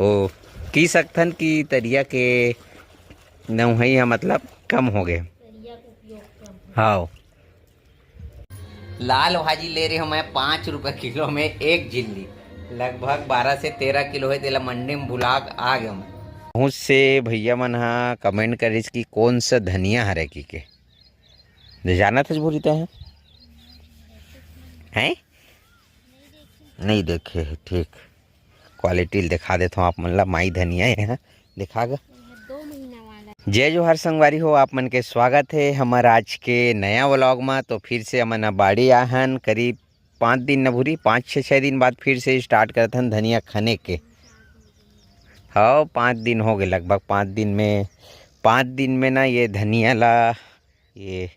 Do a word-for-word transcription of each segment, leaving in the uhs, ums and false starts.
ओ, की सकथन कि तरिया के नवहई ह मतलब कम हो गए। हाव। लाल भाजी ले रहे हो मैं पाँच रुपए किलो में एक झिल्ली, लगभग बारह से तेरह किलो है, तेला मंडी में भुला के आ गया मैं। बहुत से भैया मन हा कमेंट करिस कि कौन सा धनिया हरे की के। दे जानत हस भूरी तैं ह? हैं? नहीं देखे है, ठीक। क्वालिटी ल दिखा देथव आप मन ला, माई धनिया ये ह, दिखा गा। दो महीना वाला। जय जोहार संगवारी हो, आप मन के स्वागत है हमर आज के नया व्लॉग मा। तो फिर से हमन ह बाड़ी आहन, करीब पाँच दिन न भूरी, पाँच छः, छः दिन बाद फिर से स्टार्ट करथन धनिया खने के। हव, पाँच दिन हो गए, लगभग पाँच दिन में, पाँच दिन में ना ये धनिया ला, ये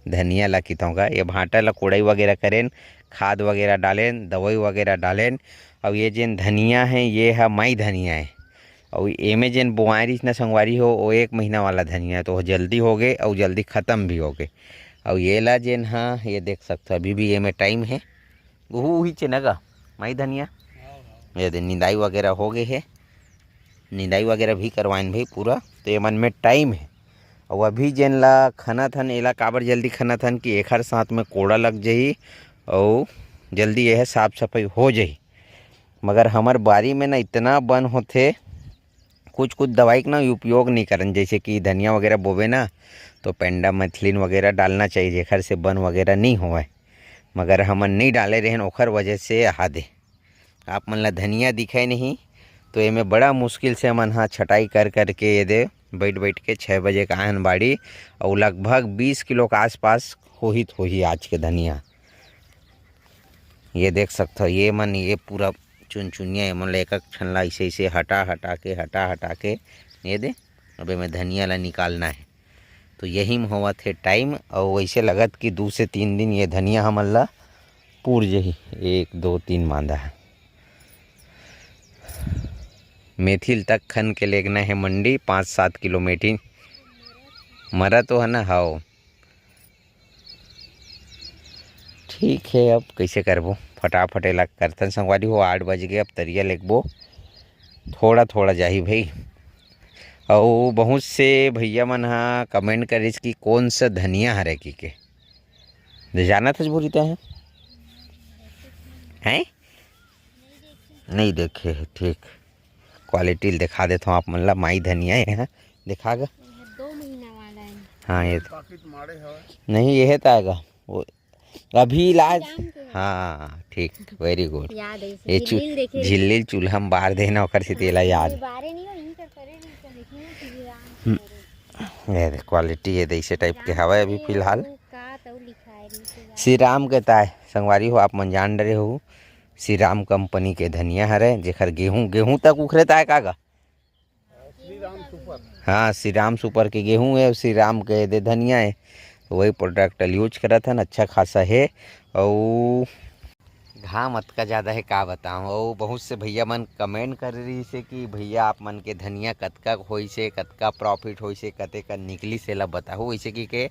धनिया ला किथों का, ये भांटा ला कोड़ाई वगैरह करेन, खाद वगैरह डालेन, दवाई वगैरह डालेन। अउ ये जेन धनिया है, ये ह माई धनिया है। अउ एमे जेन बोआए रहिस ना संगवारी हो, वो एक महीना वाला धनिया है, तो वो जल्दी हो गए अउ जल्दी खत्म भी हो गए। अउ ये ला जेन ह, ये देख सकथो, अभी भी एमे टाइम है। उहू उही चे न गा, माई धनिया। ये दे निंदाई वगैरह हो गए है, निंदाई वगैरह भी करवाइन भाई पूरा, तो ये मन में टाइम है। अउ अभी जेन ला खनत हन, एला काबर जल्दी खनत हन कि एखर साथ में कोड़ा लग जही अउ जल्दी ये साफ सफाई हो जही। मगर हमर बारी में ना इतना बन होथे, कुछ कुछ दवाई के ना उपयोग नहीं करन, जैसे कि धनिया वगैरह बोबे ना, तो पेंडामिथिलिन वगैरह डालना चाहिए, जेखर से बन वगैरह नहीं होवय। मगर हमन नहीं डाले रहन, ओखर वजह से आहा दे आप मन ला धनिया दिखे नहीं। तो एमे बड़ा मुश्किल से हमन हा छटाई कर करके ये दे बैठ बैठ के छः बजे के आए हन बाड़ी, अउ लगभग बीस किलो के आसपास होही तो होही आज के धनिया। ये देख सकथव, ये मन, ये पूरा चुनचुनिया, ये मन ला एक एक ठन ला ऐसे ऐसे हटा हटा के, हटा हटा के ये दे, अब एमे धनिया ला निकालना है। तो यही में होवत हे टाइम, अउ वैसे लगत कि दू से तीन दिन ये धनिया हमन ला पूर जही, एक, दो, तीन मांदा है। मेथिल तक खन के लेगना है मंडी, पाँच सात किलो मेथी। मरा तो है ना, हाव। ठीक है, अब कैसे करबो, फटाफट एला करथन संगवारी हो, आठ बज गए, अब तरिया लेगबो, थोड़ा थोड़ा जाही भाई। अउ बहुत से भैया मन हा कमेंट करिस कि कौन सा धनिया हरे की के, दे जानत हस भूरी तैं ह? हैं? नहीं देखे है, ठीक। क्वालिटी ल दिखा देथव आप मन ला, माई धनिया ये ह, दिखा गा। ये दो महीना वाला है। हाँ, ये तो। पाकिट माड़े हवय। नहीं, ये है तो आएगा। वो अभी इलाज। राम के है। हाँ, ठीक, वेरी गुड। याद है इसे, ये चू-, झिल्ली ल देखे। झिल्ली ल चूल्हा में बार देना, ओकर से तेला हाँ, याद। ये बारे नहीं हो, यहीं कर परे नहीं तो देखिए ना कि ये राम के हम्म। करे। ये दे, क्वालिटी ये दे, इसे टाइप के राम हवय अभी के फिलहाल। वो का तो लिखा है नीचे यार। श्री राम के ताय संगवारी हो, आप मन जान डरे हो, श्री राम कंपनी के धनिया हरे, जेखर गेहूं, गेहूं तक उखरे ताय का गा? श्री राम सुपर। हाँ, श्री राम सुपर के गेहूं है, श्री राम के दे धनिया है, तो वही प्रोडक्ट यूज करत हन, अच्छा खासा है। अउ घाम अतका ज़्यादा है, का बताऊँ। अउ बहुत से भैया मन कमेंट कर रही से कि भैया आप मन के धनिया कतका होइसे, कतका प्रॉफिट होइसे, कते का निकली से ला बताहू, वैसे की के।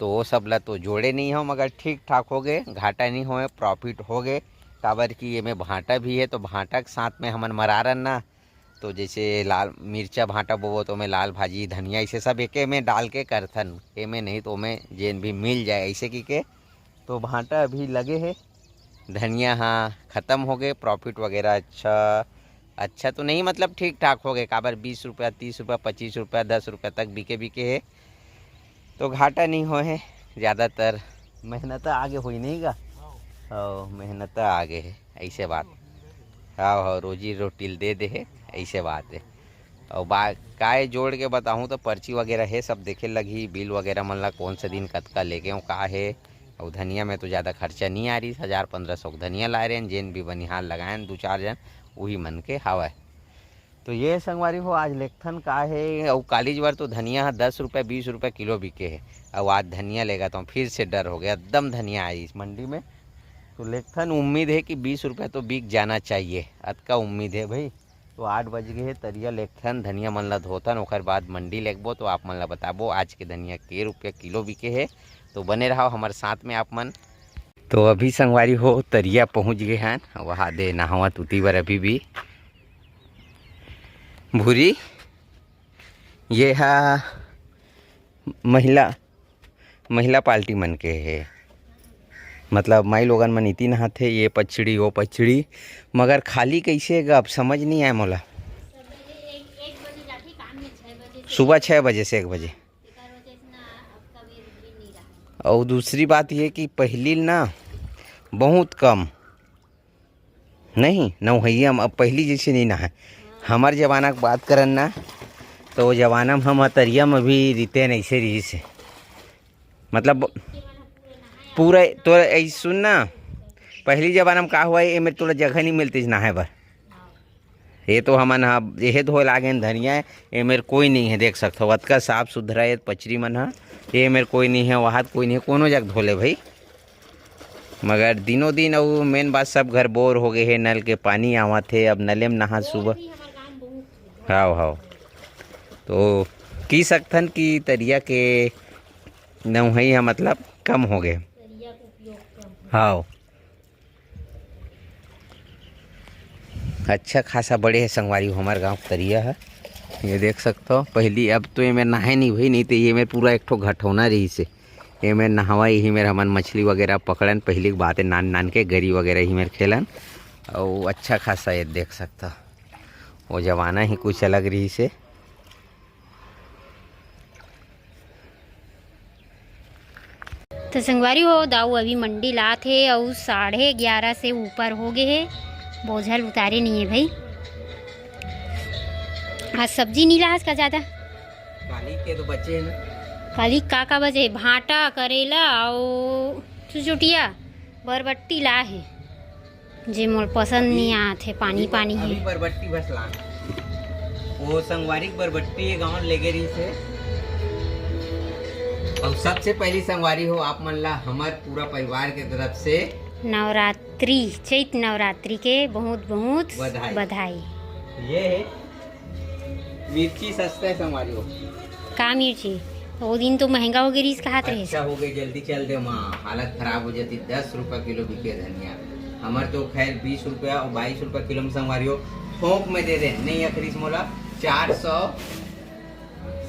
तो वो सब ला तो जोड़े नहीं हो, मगर ठीक ठाक हो गए, घाटा नहीं होए, प्रॉफिट हो गए। काबर कि एमे भांटा भी है, तो भांटा के साथ में हमन मरारन ना, तो जैसे लाल मिर्चा भांटा बोबो, तो ओमे लाल भाजी, धनिया, इसे सब एके में डाल के करथन। एमे नहीं तो ओमे जेन भी मिल जाए, ऐसे की के। तो भांटा अभी लगे है, धनिया हाँ खत्म हो गए, प्रॉफिट वगैरह अच्छा, अच्छा तो नहीं, मतलब ठीक ठाक हो गए। काबर बीस रुपया, तीस रुपया, पच्चीस रुपया, दस रुपया तक बिके, बिके है। तो घाटा नहीं होए हे, ज़्यादातर मेहनत आगे होई नहीं गा। हाँ, मेहनत आगे है, ऐसे बात। हाँ, हाँ, रोजी रोटी ल दे दे है, ऐसे बात है। और बा-, काय जोड़ के बताऊँ तो पर्ची वगैरह है, सब देखे लगी, बिल वगैरह मन ला कौन से दिन कतका लेके हूँ, का है। और धनिया में तो ज़्यादा खर्चा नहीं आ रही, हज़ार पन्द्रह सौ के धनिया लाए रहे, जेन भी बनिहार लगाए दो चार जन, वही मन के हवा है। तो ये संगवारी हो, आज लेगथन का हे, अउ कालीज बर तो धनिया ह दस रुपया, बीस रुपया किलो बिके हे, अउ आज धनिया लेगत हँव, फिर से डर हो गया, एकदम धनिया आइस मंडी में। तो लेगथन, उम्मीद हे कि बीस रुपया तो बिक जाना चाहिए, अतका उम्मीद हे भाई। तो आठ बज गए हे, तरिया लेगथन, धनिया मन ला धोथन, ओकर बाद मंडी लेगबो, तो आप मन ला बताबो आज के धनिया के रुपया किलो बिके हे। तो बने रहो हमर साथ में आप मन। तो अभी संगवारी हो, तरिया पहुँच गए हन, वहाँ दे नहावत उती बर अभी भी। भूरी, ये हा महिला, महिला पार्टी मन के हे। मतलब माई लोगन मन इति नहाथे, ये पछड़ी, वो पछड़ी, मगर खाली कैसे गा, अब समझ नहीं आए मोला। सुबह छः बजे से एक बजे। और दूसरी बात ये कि पहली ना बहुत कम नहीं, नौहइया म अब पहिली जइसे नइ नहाय। हमर जमाना के बात करन ना, तो वो जमाना म हम तरिया म भी रितेन अइसे रिहिस हे। मतलब पूरा तो ऐ सुन ना, पहिली जमाना म का हुआ, एमेर तोला जगह नइ मिलतिस नहाय बर। ये तो हमन ह एहे धोए लागेन धनिया, एमेर कोई नइ हे, देख सकथव, अतका साफ सुथरा ये पचरी मन ह। ये मेर कोई नइ हे, वहाद कोई नइ हे, कोनो जग धो ले भाई। मगर दिनों दिन अउ मेन बात सब घर बोर हो गए हे, नल के पानी आवत हे, अब नले म नहा सुबह। हाव, हाव। तो की सकथन कि तरिया के नौहई ह मतलब कम हो गए। हाव। अच्छा खासा बड़े हे संगवारी हो हमर गांव के तरिया ह। ये देख सकथव, पहिली, अब तो एमे नहाए नहीं भाई, नहीं तो ये मेर पूरा एक ठो घटौना रहिस हे। एमे नहावा, यही मेर हमन मछली वगैरह पकड़न, पहिली के बात हे, नान नान के गरी वगैरह यही मेर खेलन। अउ अच्छा खासा ये देख सकथव, वो जमाना ही कुछ अलग रहिस हे। तो संगवारी हो, दाऊ अभी मंडी लात हे अउ साढ़े ग्यारह से ऊपर हो गए हे, बोझल उतारे नहीं है भाई। आज सब्जी नहीं लास का ज्यादा? काली के तो बचे हे ना। काली का का बचे? भांटा, करेला अउ चुचुटिया, बरबट्टी ला हे। जे मोर पसंद अभी, नहीं आत हे, पानी अभी बर-, पानी अभी हे। बरबट्टी बस लान। वो संगवारी के बरबट्टी ये गांव ले गे रहिस हे। और सबसे पहली संगवारी हो आप मन ला हमर पूरा परिवार के तरफ से नवरात्रि, चैत नवरात्रि के बहुत बहुत बधाई। बधाई। ये हे मिर्ची सस्ता हे संगवारी हो। का मिर्ची? वो दिन तो महंगा हो गई रहिस कहत रहिस। अच्छा हो गई, जल्दी चल दे माँ, हालत खराब हो जाती। दस रुपया किलो बिके धनिया, हमर तो खैर बीस रुपया और बाईस रुपया किलो में संगवारी हो, थोक में दे दे, नहीं अखरीस मोला। चार सौ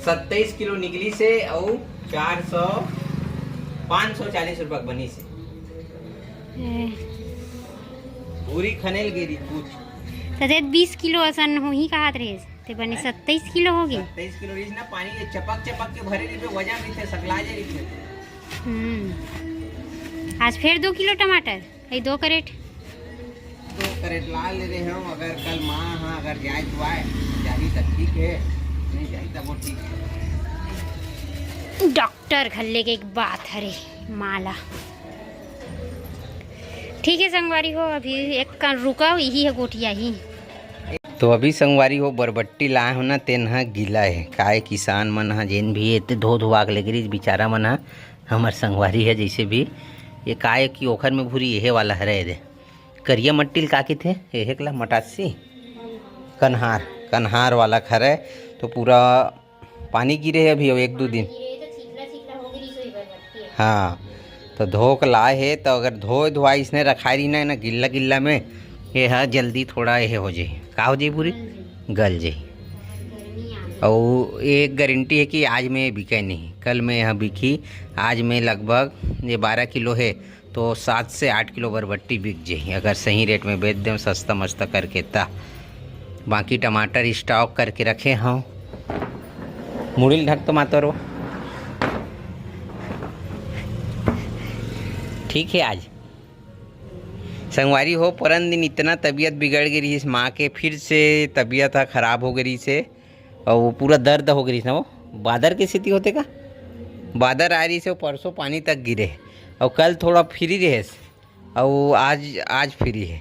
सत्ताईस किलो निकली से और चार सौ, पाँच सौ चालीस रुपया बनी से। ए। पूरी खनेल गे रही कुछ। तो दे बीस किलो असन होही कहत रहिस। ते बने हैं? सत्ताईस किलो हो गए। सत्ताईस किलो रहिस ना, पानी ये चपक चपक के भरे रहिथे, वजन रहिथे, सकलाजे रहिथे। हम्म। आज फिर दो किलो टमाटर, ये दो कैरेट। दो कैरेट ला ले रहे हम, अगर कल माँ हाँ अगर जाए तो आए, जाही तब ठीक है, नहीं जाही तब वो ठीक है। डॉक्टर घर ले के एक बात हरे, माला। ठीक है संगवारी हो, अभी एक कन रुका, यही है गोठिया ही। तो अभी संगवारी हो, बरबट्टी लाए हो ना, तेन ह गीला हे। काय किसान मन ह जेन भी एते धो धुआ के लेके रहिस, बिचारा मन ह, हमर संगवारी है जैसे भी, ये काय कि ओखर में भूरी एहे वाला हरे दे। करिया मट्टी ल का किथे? एहे ला मटासी? कन्हार, कन्हार वाला हरे। तो पूरा पानी गिरे हे अभी, अउ एक दू दिन। हाँ, तो धो के लाए हे, तो अगर धोए धुआई इसने रखाए रही ना, ना गिल्ला गिल्ला में, ये ह जल्दी थोड़ा ये हो जाही। का हो जाही पूरी? गल जाही। अउ एक गारंटी है कि आज में बिके नहीं, कल में यह बिकी। आज में लगभग ये बारह किलो है, तो सात से आठ किलो बरबट्टी बिक जाही, अगर सही रेट में बेच दें सस्ता मस्ता करके ता। बाकी टमाटर स्टॉक करके रखे हूँ। मुड़ी ल ढक तो मातरो। ठीक है, आज संगवारी हो, परन दिन इतना तबीयत बिगड़ गई रहिस माँ के, फिर से तबीयत ह खराब हो गई रहिस हे, अउ वो पूरा दर्द हो गई रहिस ना, वो बादर के सेती होथे का, बादर आ रहिस हे, परसों पानी तक गिरे, अउ कल थोड़ा फ्री रहिस, अउ आज, आज फ्री हे,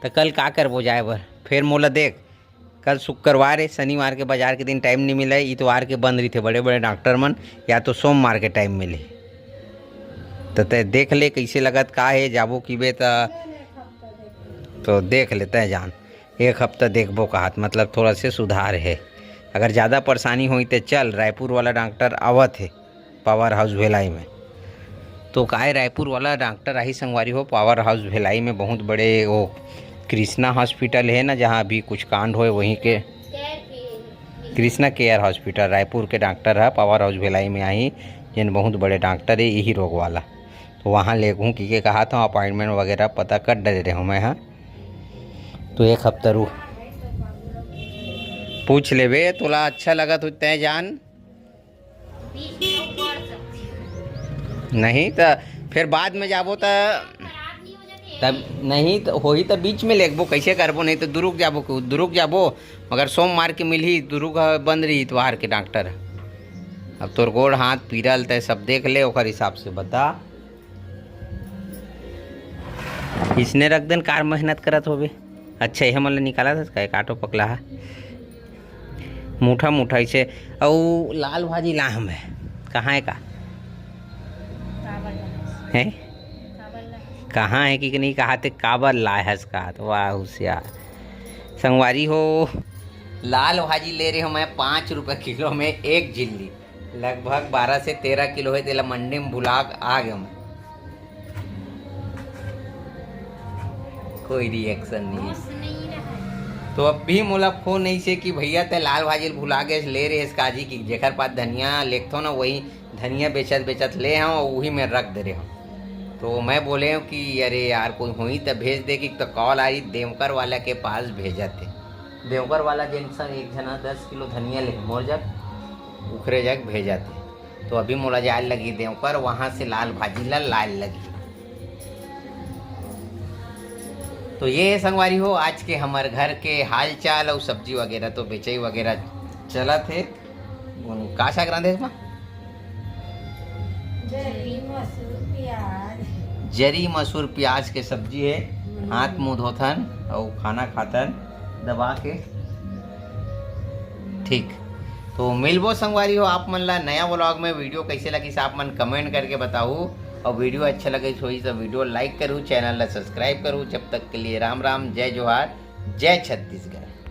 त कल का करबो जाए बर? फेर मोला देख, कल शुक्रवार हे, शनिवार के बाजार के दिन टाइम नहीं मिले, इतवार के बंद रहिथे बड़े बड़े डॉक्टर मन, या तो सोमवार के टाइम मिले। तो तय देख ले कैसे लगत का हे, जाबो किबे त, तो देख ले तय जान, एक हफ्ता देखबो कहत, मतलब थोड़ा से सुधार हे। अगर ज़्यादा परेशानी होई तो चल, रायपुर वाला डॉक्टर आवत हे। पावर हाउस भिलाई में। तो काय रायपुर वाला डॉक्टर आही संगवारी हो, पावर हाउस भिलाई में बहुत बड़े वो कृष्णा हॉस्पिटल है ना, जहाँ अभी कुछ कांड होए वहीं के। कृष्णा केयर हॉस्पिटल रायपुर के डॉक्टर ह, पावर हाउस भिलाई में आही, जेन बहुत बड़े डॉक्टर हे यही रोग वाला। तो वहाँ लेगहूँ कि के कहा था, अपॉइंटमेंट वगैरह पता कर डरे रहे हूँ मैं, हाँ। तो एक हफ्ता रू पूछ लेबे, तोला अच्छा लगत हो तय जान। नहीं तो फिर बाद में जाबो तो तब नहीं तो होही तो बीच में लेगबो, कैसे करबो, नहीं तो दुरुक जाबो, दुरुक जाबो। मगर सोमवार के मिलही, दुरुक ह बंद रही इतवार के डॉक्टर। अब तोर गोड़ हाथ पीरल तय सब देख ले, ओकर हिसाब से बता। इसने रख देन, कार मेहनत करत होबे। अच्छा, ये मन ल निकाला था, एक आटो पकला है, मुठा मुठा इसे। अउ लाल भाजी ला हमें, कहाँ है का? है? कहाँ है कि नहीं कहा ते, काबर लाए हस का? तो वाह, होशियार संगवारी हो। लाल भाजी ले रहे हो मैं पाँच रुपये किलो में एक झिल्ली, लगभग बारह से तेरह किलो है, तेला मंडी में भुला आ गया मैं। कोई रिएक्शन नहीं। तो अब भी मोला फोन नहीं से कि भैया ते लाल भाजी भुला गए, ले रहे इसका जी की, जेकर पास धनिया लेखथो ना, वही धनिया बेचत बेचत ले हूँ और वही में रख दे रहे हूँ। तो मैं बोले हूँ कि अरे यार, कोई हुई तो भेज दे, कि तो कॉल आई देवकर वाला के पास भेजत है। देवकर वाला जेन सन एक जना दस किलो धनिया ले मोर जग, उखरे जग भेजत है। तो अभी मोला जाए लगी देवकर, वहाँ से लाल भाजी ला लाए लगी। तो ये संगवारी हो आज के हमर घर के हाल चाल और सब्जी वगैरह, तो बेचई वगैरह चलत है। का साग रांधे इसमें? जरी मसूर प्याज। जरी मसूर प्याज के सब्जी है। हाथ मुंह धोथन और खाना खाथन दबा के। ठीक, तो मिलबो संगवारी हो आप मन ला नया व्लॉग में। वीडियो कैसे लगिस आप मन कमेंट करके बताऊ, और वीडियो अच्छा लगिस होई तो वीडियो लाइक करू, चैनल ला सब्सक्राइब करू। जब तक के लिए राम राम, जय जोहार, जय छत्तीसगढ़।